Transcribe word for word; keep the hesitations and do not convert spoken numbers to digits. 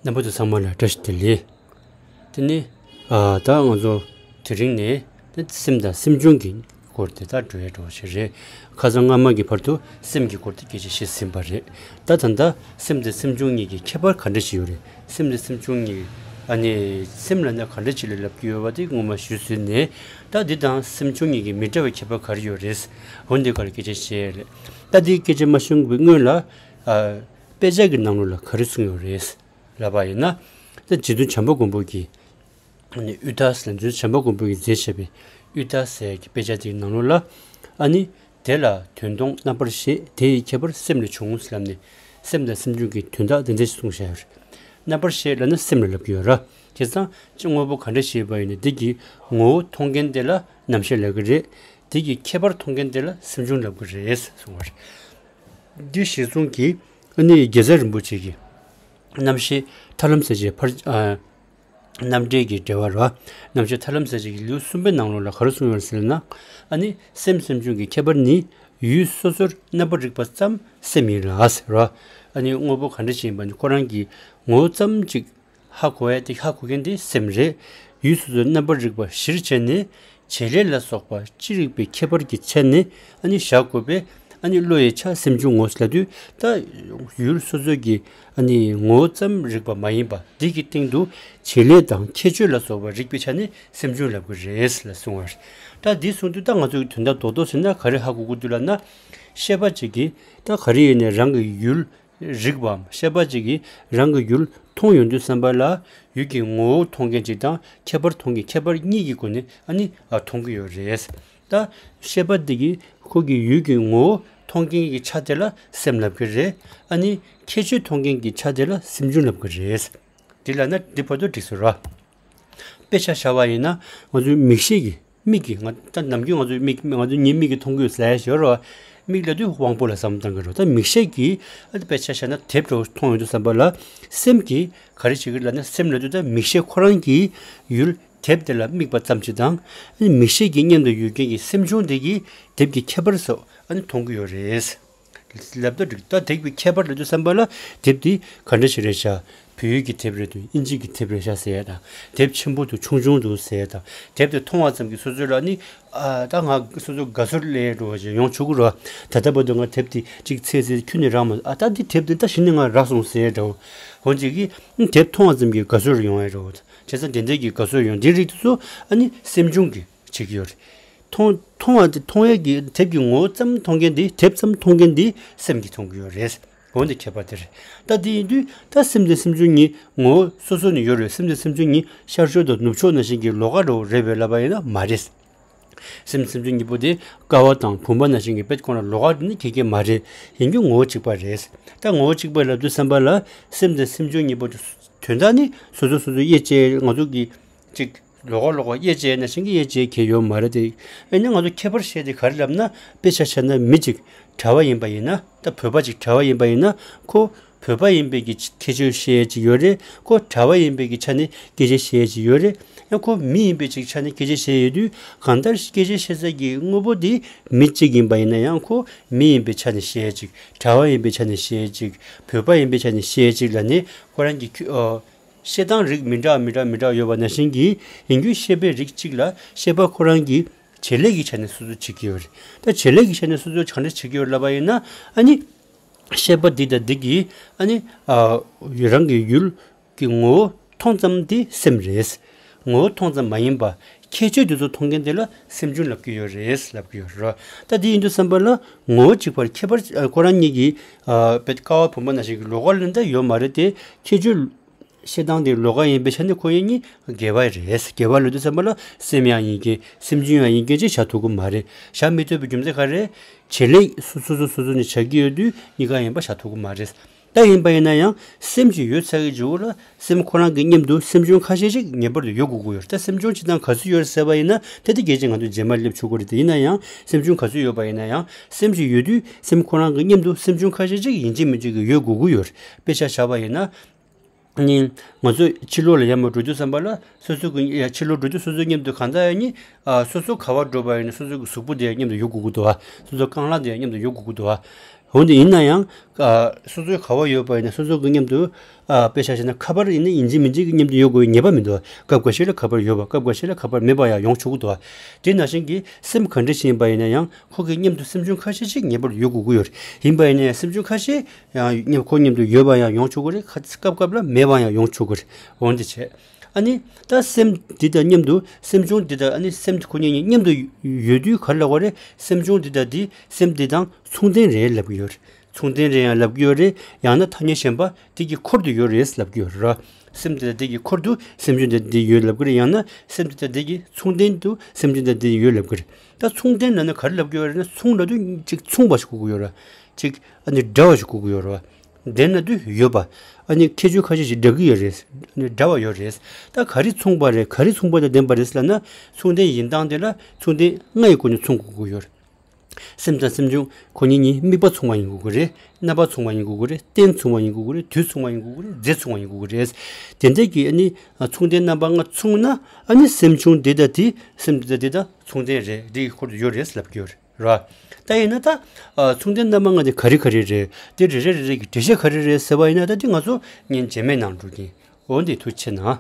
རྣམ་པ་ཚོ་ཚང་མ་ལ་བཀྲ་ཤིས་བདེ་ལེགས། དེ་ནི་ཨ་ད་ང་ཚོ་དེ་རིང་ནས་ད་སེམས་དང་སེམས་བྱུང་གི་སྐོར་དེ་ད་འགྲོ་ཡ་འགྲོ་བ་ཞིག་རེད། ཁ་སང་སྔ་མ་གི་བར་དུ་སེམས་ཀྱི་སྐོར་དེ་སྐད་ཆ་བཤད་ཟིན་པ་རེད། ད་ད་ལྟ་སེམས་དང་སེམས་བྱུང་གཉིས་ཀྱི་ཁྱད་པར་ག་འདྲ་ཞིག་ཡོད་རེད། སེམས་དང་སེམས་བྱུང་གཉིས། ཨ་ནི་སེམས་ལབ་ན་ག་འདྲ་ཞིག་ལ་ལབ་ཀྱི་ཡོད་པ་དེ་སྔོན་མ་ཞུས་ཟིན་ནས། ད་འདི་དང་སེམས་བྱུང་གཉིས་ཀྱི་མི་འདྲ་བའི་ཁྱད་པར་ག་རེ་ཡོད་རེད། འོ་འདི་སྐོར་ལ་སྐད་ཆ་བཤད་ཡ་རེད། ད་འདི་སྐད་ཆ་མ་ཤོང་བའི་སྔོན་ལ། ཨ། དཔེ་ཆ་གི་ནང་ལོགས་ལ་ག་རེ་གསུངས་ཡོད་རེད་ལབ་པ་ཡིན་ན། ད་རྗེ་བཙུན་བྱམས་པ་མགོན་པོ་གིས། ཨ་ནི་ཨུ་ཏ་ཟེར་ན་རྗེ་བཙུན་བྱམས་པ་མགོན་པོ་གིས་མཛད་བཞག་པའི་ཨུ་ཏ་ཟེར་གྱི་དཔེ་ཆ་དེའི་ནང་ལོགས་ལ། ཨ་ནི་དེ་ལ་དོན་སྟོང་རྣམ་པར་ཤེས། དེ་ཡི་ཁྱད་པར་སེམས་ལས་བྱུང་ཟེར་ལབ་ནས། སེམས་དང་སེམས་བྱུང་གི་དོན་དག་དེ་འདྲ་ཞིག་གསུངས་བཞག་ཡོད་རེད། རྣམ་པར་ཤེས་ལབ་ན་སེམས་ལ་ལབ་ཀྱི་ཡོད་ར། བྱས་ཙང་ཅི་དངོས་པོ་ག་འདྲ་ཞིག་ཡིན་པ་ཡིན་ན་འདི་གི་ངོ་བོ་མཐོང་མཁན་དེ་ལ་རྣམ་ཤེས་ལབ་ཀྱི་རེད། དེ་གི་ཁྱད་པར་མཐོང་མཁན་དེ་ལ་སེམས་བྱུང་ལབ་ཀྱི་རེད་གསུངས་པ་རེད། འདི་གཞིར་བཟུང་གིས་ཨ་ནི་རྒྱལ་ཚབ་རིན་པོ་ཆེ་གིས་རྣམ་ཤེས་ཐར་ལམ་ཟེར་བྱའི་ཕར། ཨ། རྣམ་འགྲེལ་གྱི་འགྲེལ་བ་ར། རྣམ་ཤེས་ཐར་ལམ་ཟེར་བྱའི་ལེའུ་གསུམ་པའི་ནང་ལོགས་ལ་ག་རེ་གསུངས་ཡོད་ཟེར་ན། ཨ་ནི་སེམས་སེམས་བྱུང་གི་ཁྱད་པར་ནི། ཡུལ་སོ་སོར་རྣམ་པར་རིག་པ་ཙམ་སེམས་ཡིན་ལ་ཟེར་ར། ཨ་ནི་དངོས་པོ་ག་འདྲ་ཞིག་ཡིན་པ་ནི་ཁོ་རང་གི་ངོ་བོ་ཙམ་ཅིག་ཧ་གོ་ཡ་དེ། ཧ་གོ་མཁན་དེ་སེམས་རེད། ཡུལ་སོ་སོར་རྣམ་པར་རིག་པ་གཞིར་བྱས་ནས་བྱེད་ལས་ལ་སོགས་པ་ཅི་རིགས་པའི་ཁྱད་པར་གྱི་ཆ་ནས་ཨ་ནི་བཞག་དགོས་པས། ཨ་ནི་བློ་ཡི་ཆ་སེམས་བྱུང་ངོ་ལབ་དུས། ད་ཡུལ་སོ་སོ་གི་ཨ་ནི་ངོ་བོ་ཙམ་རིག་པ་མ་ཡིན་པ་འདི་གི་སྟེང་དུ་བྱེད་ལས་དང་ཁྱད་ཆོས་ལ་སོགས་པ་རིག་པའི་ཆ་ནས་སེམས་བྱུང་ལབ་ཀྱི་རེད་ལ་གསུངས་པ་རེད། ད་འདི་གསུངས་དུས་ད་ང་ཚོ་གི་དོན་དག་རྡོག་རྡོག་ཟེར་ན་ག་རེ་ཧ་གོ་དགོས་འདུག་ལབ་ན། ཤེས་པ་ཅིག་གིས་ད་ག་རེ་ཡིན་ནའི་རང་གི་ཡུལ་རིག་པའམ་ཤེས་པ་ཅིག་གིས་རང་གི་ཡུལ་མཐོང་ཡོང་དུས་ཙམ་པ་ལ། ཡུལ་གྱི་ངོ་བོ་མཐོང་མཁན་ཅིག་དང་ཁྱད་པར་མཐོང་མཁན། ཁྱད་པར་གཉིས་ཀྱི་སྒོ་ནས་ཨ་ནི་ཨ་མཐོང་གི་ཡོད་རེད། ད་ཤེས་པ་འདི་གིས་ཁོ་གི་ཡུལ་གྱི་ངོ་བོ་མཐོང་མཁན་གྱི་ཆ་དེ་ལ་སེམས་ལབ་ཀྱི་རེད། ཨ་ནི་ཁྱད་ཆོས་མཐོང་མཁན་གྱི་ཆ་དེ་ལ་སེམས་བྱུང་ལབ་ཀྱི་རེད། འདི་ལབ་ན་འདི་བར་དུ་འགྲིག་སོང་ར། དཔེ་ཆ་བཞག་པ་ཡིན་ན་ང་ཚོའི་མིག་ཤེས་ཀྱི། མིག་གིས་ང་ད་ནམ་རྒྱུན་ང་ཚོའི་མིག་ང་ཚོའི་ཉིན་མིག་གིས་མཐོང་གི་ཡོད་ཟེར་ཡ་ཞིག་ཡོད་རེད་བ། མིག་ལབ་དུས་དབང་པོ་ལ་བསམ་བློ་བཏང་གི་རེད། ད་མིག་ཤེས་ཀྱིས་ཨ་ནི་དཔེ་ཆ་བཞག་ན་དེབ་འདྲ་བོ་མཐོང་ཡོང་དུས་ཙམ་པ་ལ། སེམས་ཀྱིས་ག་རེ་བྱེད་ཀྱི་ལབ་ན། སེམས་ལབ་དུས་ད་མིག་ཤེས་ཁོ་རང་གིས་ཡུལ་དེབ་དེ་ལ་དམིགས་པ་ཙམ་ཅིག་དང་། ཨ་ནི་མིག་ཤེས་ཀྱི་མཉམ་དུ་ཡོད་མཁན་གྱི་སེམས་བྱུང་དེ་གིས་དེབ་ཀྱི་ཁྱད་པར་སོགས་ཨ་ནི་མཐོང་གི་ཡོད་རེད། ལབ་ད་འགྲིག་ད་དེབ་ཀྱི་ཁྱད་པར་ལབ་དུས་ཙམ་པ་ལ་དེབ་འདི་ག་འདྲ་ཞིག་རེད་ཤག་བོད་ཡིག་གི་དེབ་རེད་འདུག་ཨིན་ཇི་གི་དེབ་རེད་ཤག་ཟེར་ཡ་དང་། དེབ་ཆེན་པོ་འདུག་ཆུང་ཆུང་འདུག་ཟེར་ཡ་དང་། དེབ་དེ་མཐོང་བ་ཙམ་གྱིས་སོ་སོ་ལ་ནི། ཨ་ད་ང་སོ་སོ་དགའ་ཚོར་སླེབས་འགྲོ་བ་ཞིག་ཡོང་ཆོག་གི་རེད། ད་ལྟ་བར་དུ་ང་དེབ་དེ་གཅིག་འཚོལ་འཚོལ་ཁྱོན་ནས་རག་མ་སོང་། ཨ་ད་འདི་དེབ་དེ་ད་གཞི་ནས་ང་རག་སོང་ཟེར་ཡ་འདྲ་བོ། འོན་ཅིག་གིས་དེབ་མཐོང་བ་ཙམ་གྱིས་དགའ་ཚོར་ཡོང་ཡ་འདྲ་བོ། བྱས་ཙང་དེ་འདྲའི་གི་དགའ་ཚོར་ཡོང་། འདི་རིགས་དེ་ཚོ་ཨ་ནི་སེམས་བྱུང་གིས་བྱེད་ཀྱི་ཡོད་རེད། མཐོང་མཐོང་བ་དེ་མཐོང་ཡས་ཀྱི་དེབ་ཀྱི་ངོ་བོ་ཙམ་མཐོང་མཁན་དེ། དེབ་ཙམ་མཐོང་མཁན་དེ་སེམས་ཀྱིས་མཐོང་གི་ཡོད་རེད། འོ་འདི་ཁྱད་པར་དེ་རེད། ད་དེ་ཡིན་དུས་ད་སེམས་དང་སེམས་བྱུང་གཉིས་ངོ་བོ་སོ་སོ་ནས་ཡོད་རེད། སེམས་དང་སེམས་བྱུང་གཉིས་ཤར་ཕྱོགས་དང་ནུབ་ཕྱོགས་ནང་བཞིན་གྱི་ལོགས་ཀ་འདྲ་བོ་རེད་པས་ལབ་པ་ཡིན་ན་མ་རེད། སེམས་སེམས་བྱུང་གཉིས་པོ་དེ་ཀ་བ་དང་བུམ་པ་ནང་བཞིན་གྱི་དཔེ་ཁོ་ན་ལོགས་ཀ་དེ་ནི་ཁྱད་ཀྱི་མ་རེད། ཡིན་རྒྱུ་ངོ་བོ་གཅིག་པ་རེད། ད་ངོ་བོ་གཅིག་པ་ལབ་དུས་ཙམ་པ་ལ་སེམས་དང་སེམས་བྱུང་གཉིས་པོ་དེ་དོན་དག་ནི་སོ་སོ་སོ་སོ་དབྱེ་དཔྱད་ང་ཚོ་གི་གཅིག་ལོགས་ཀ་ལོགས་ཀ་དབྱེ་དཔྱད་ནང་བཞིན་གྱི་དབྱེ་དཔྱད་གང་ཡང་ཡོད་མ་རེད་དེ། ཨ་ནི་ང་ཚོ་ཁྱད་པར་བཤད་དེ་ག་རེ་ལབ་ན། དཔེ་ཆ་བཞག་ན་མི་གཅིག་གྲྭ་པ་ཡིན་པ་ཡིན་ན། ད་བོད་པ་གཅིག་གྲྭ་པ་ཡིན་པ་ཡིན་ན་ཁོ་བོད་པ་ཡིན་པའི་གི་ཁྱད་ཆོས་བཤད་ཡས་གཅིག་ཡོད་རེད། ཁོ་གྲྭ་པ་ཡིན་པའི་གི་ཆ་ནས་སྐད་ཆ་བཤད་ཡས་གཅིག་ཡོད་རེད། ཡང་ཁོ་མི་ཡིན་པའི་གཅིག་ཆ་ནས་སྐད་ཆ་བཤད་ཡོད་དུས། གང་ལྟར་སྐད་ཆ་བཤད་ས་གི་དངོས་པོ་དེ་མི་གཅིག་ཡིན་པ་ཡིན་ན་ཡང་ཁོ་མི་ཡིན་པའི་ཆ་ནས་བཤད་ཡས་གཅིག་གྲྭ་པ་ཡིན་པའི་ཆ་ནས་བཤད་ཡས་གཅིག་བོད་པ་ཡིན་པའི་ཆ་ནས་བཤད་ཡས་གཅིག་ལབ་ནས་ཁོ་རང་གི་ཁྱོ་ཨ། བཤད་སྟངས་རིགས་མི་འདྲ་མི་འདྲ་མི་འདྲ་ཡོད་པ་ནང་བཞིན་གྱི། ཡིན་རྒྱུ་ཤེས་པའི་རིགས་གཅིག་ལ་ཤེས་པ་ཁོ་རང་གི་བྱེད་ལས་ཀྱི་ཆ་ནས་སོ་སོ་བྱེད་ཀྱི་ཡོད་རེད། ད་བྱེད་ལས་ཀྱི་ཆ་ནས་སོ་སོ་གང་འདྲ་བྱེད་ཀྱི་ཡོད་ལབ་པ་ཡིན་ན། ཨ་ནི་ཤེས་པ་འདི་དང་འདི་གིས་ཨ་ནི་ཨ་རང་གི་ཡུལ་གྱི་ངོ་བོ་མཐོང་ཙམ་དེ་སེམས་རེད། ངོ་བོ་མཐོང་ཙམ་མ་ཡིན་པ་ཁྱད་ཆོས་དེ་ཚོ་མཐོང་མཁན་དེ་ལ་སེམས་བྱུང་ལབ་ཀྱི་ཡོད་རེད་ལབ་ཀྱི་ཡོད་རེད། ད་དེ་ཡིན་དུས་ཙམ་པ་ལ་ངོ་བོ་གཅིག་པར་ཁྱད་པར་ཁོ་རང་གཉིས་ཀྱི་ཨ་དཔེ་ཀ་བ་བུམ་པ་ནང་བཞིན་གྱི་ལོགས་ཀ་ལ་ད་ཡོད་མ་རེད་དེ། ཁྱད་ཆོས་བཤད་སྟངས་དེ་ལོགས་ཀ་ཡིན་པའི་ཆ་ནས་ཁོ་ཡིན་གཉིས་འགལ་བ་རེད། འགལ་བ་ལབ་དུས་ཙམ་པ་ལ་སེམས་ཡང་ཡིན་གྱི་སེམས་བྱུང་ཡང་ཡིན་གྱི་ཅེས་བྱ་ཐུབ་ཀྱི་མ་རེད། བྱ་མི་ཐུབ་པའི་རྒྱུ་མཚན་ག་རེ། བྱེད་ལས་སོ་སོ་སོ་སོ་ནས་བྱ་གི་ཡོད་དུས་གཉིས་ཀ་ཡིན་པ་བྱ་ཐུབ་ཀྱི་མ་རེད། ད་ཡིན་པ་ཡིན་ན་ཡང་སེམས་ཀྱི་ཡོད་ཚད་ཀྱི་འཇུག་གུ་ལ་སེམས་ཁོ་རང་གི་མཉམ་དུ་སེམས་བྱུང་ཁ་ཤས་ཤིག་ངེས་པར་དུ་ཡོད་དགོས་ཀྱི་ཡོད་རེད། ད་སེམས་བྱུང་སྤྱིར་བཏང་ག་ཚོད་ཡོད་རེད་ཟེར་བ་ཡིན་ན་དེ་དེ་གལ་ཆེ་ང་ཚོ་རྗེས་མ་སླེབས་ཆོག་གི་རེད། དེ་ཡིན་ན་ཡང་སེམས་བྱུང་ག་ཚོད་ཡོད་པ་ཡིན་ན་ཡང་སེམས་ཀྱི་ཡོད་དུས་སེམས་ཁོ་རང་གི་མཉམ་དུ་སེམས་བྱུང་ཁ་ཤས་ཤིག་ཡིན་གཅིག་མིན་གཅིག་གི་ཡོད་དགོས་ཀྱི་ཡོད་རེད། དཔེ་ཆ་བཞག་པ་ཡིན་ན། ནི་ང་ཚོ་ཕྱི་ལོགས་ལ་ཡར་མར་འགྲོ་དུས་ཙམ་པ་ལ་སོ་སོ་གི་ཡ་ཕྱི་ལོགས་འགྲོ་དུས་སོ་སོའི་མཉམ་དུ་གང་ལྟར་ཡང་ནི་ཨ་སོ་སོ་ག་པར་འགྲོ་བ་ཡིན་ན་སོ་སོ་གི་གཟུགས་པོ་དེ་ཡང་མཉམ་དུ་ཡོད་དགོས་ཀྱི་འདུག་ཨ། སོ་སོ་རྐང་ལག་དེ་ཡང་མཉམ་དུ་ཡོད་དགོས་ཀྱི་འདུག་ཨ། འོན་ཏེ་ཡིན་ན་ཡང་། ཨ། སོ་སོའི་ག་བ་ཡོད་པ་ཡིན་ན་སོ་སོ་གི་མཉམ་དུ། ཨ། དཔེ་ཆ་བཞག་ན་ཁ་པར་ཡིན་ན་ཡིན་གཅིག་མིན་གཅིག་གི་མཉམ་དུ་ཡོད་དགོས་པའི་ངེས་པ་མི་འདུག་སྐབས་འགའ་ཞིག་ལ་ཁ་པར་ཡོད་པ། སྐབས་འགའ་ཞིག་ལ་ཁ་པར་མེད་པ་ཡང་ཡོང་ཆོག་གི་འདུག་དེ་ནང་བཞིན་གྱི་སེམས་ག་འདྲ་ཞིག་ཡིན་པ་ཡིན་ན་ཡང་ཁོ་གི་མཉམ་དུ་སེམས་བྱུང་ཁ་ཤས་ཤིག་ངེས་པར་ཡོད་དགོས་ཀྱི་ཡོད་རེད། ཡིན་པ་ཡིན་ན་ཡང་སེམས་བྱུང་ཁ་ཤས་ཡང་མཉམ་ཁོ་མཉམ་དུ་ཡོད་པ་ཡང་ཡོང་ཆོག་གི་རེད། ཁ། སྐབས་སྐབས་ལ་མེད་པ་ཡང་ཡོང་ཆོག་གི་རེད། འོན་ཏེ་བྱས། ཨ་ནི། ད་སེམས་འདི་དང་མཉམ་དུ་སེམས་བྱུང་འདི་དང་ཨ་ནི་སེམས་ཁོ་གཉིས་གཉིས་མཉམ་དུ་ཡོད་དུས་ག་རེ་ལབ་དགོས་རེད། སེམས་བྱུང་འདི་དང་འདི་སེམས་འདི་དང་མཚུངས་ལྡན་རེད་ལབ་ཀྱི་ཡོད་རེད། མཚུངས་ལྡན་རེད་ཡང་ལབ་ཀྱི་ཡོད་རེད། ཡང་ན་ཐ་སྙད་གཞན་པ་འདི་གི་འཁོར་དུ་ཡོད་རེད་ལབ་ཀྱི་ཡོད་རེད། སེམས་འདི་དང་འདི་གི་འཁོར་དུ་སེམས་བྱུང་འདི་དང་འདི་ཡོད་ལབ་ཀྱི་རེད། ཡང་ན་སེམས་འདི་དང་འདི་གི་མཚུངས་ལྡན་དུ་སེམས་བྱུང་འདི་དང་འདི་ཡོད་ལབ་ཀྱི་རེད། ད་མཚུངས་ལྡན་ལབ་ན་ག་རེ་ལབ་ཀྱི་ཡོད་རེད་ན། མཚུངས་ལབ་དུས་གཅིག་མཚུངས་པ་ཞིག་གོ་གི་ཡོད་རེད། གཅིག་ཨ་ནི་འདྲ་བ་ཞིག་གོ་གི་ཡོད་རེད། ལྡན་ལབ་དུས་ཡོད་པ། ཨ་ནི་ཁྱད་ཆོས་ཁ་ཤས་ཤིག་འདྲ་གི་ཡོད་རེད། ཨ་ནི་འདྲ་བ་ཡོད་རེད། ད་ག་རེ་མཚུངས་པ་རེད། ག་རེ་མཚུངས་པ་དང་ལྡན་པ་རེད་ལབ་ན། མཚུངས་ལྡན་ཡིན་སྟངས་དེ་ལ་མཚུངས་ལྡན་ལྔ་ཡི་སྒོ་ནས་མཚུངས་དགོས་ཀྱི་ཡོད་རེད། སེམས་དང་སེམས་བྱུང་ཁོ་གཉིས་གཉིས་དམིགས་པ་མཚུངས་པ་ཡིན་དགོས་ཀྱི་རེད། རྣམ་པ་མཚུངས་པ་ཡིན་དགོས་ཀྱི་རེད། རྟེན་མཚུངས་པ་ཡིན་དགོས་ཀྱི་རེད། དུས་མཚུངས་པ་ཡིན་དགོས་ཀྱི་རེད། རྫས་མཚུངས་པ་ཡིན་དགོས་ཀྱི་རེད། དེ་འདྲ་གི་ཨ་ནི་མཚུངས་ལྡན་རྣམ་པ་ལྔ་མཚུངས་ན། ཨ་ནི་སེམས་བྱུང་འདི་དང་འདི་སེམས་འདི་དང་འདི་དང་མཚུངས་ལྡན་རེད། འདི་ཡི་འཁོར་དུ་ཡོད་རེད་ལབ་ཀྱི་ཡོད་རེད། ར། ད་ཡིན་ན་ད། ཨ། མཚུངས་ལྡན་རྣམ་པ་ལྔ་དེ་ག་རེ་ག་རེ་རེད། དེ་རེ་རེ་རེ་རེ་གི་འགྲེལ་བཤད་ག་རེ་རེད་ཟེར་བ་ཡིན་ན། ད་དེ་ང་ཚོ་ཉིན་རྗེས་མའི་ནང་འགྲོ་གི་ཡིན། འོ་འདི་ཐུགས་རྗེ་གནང་།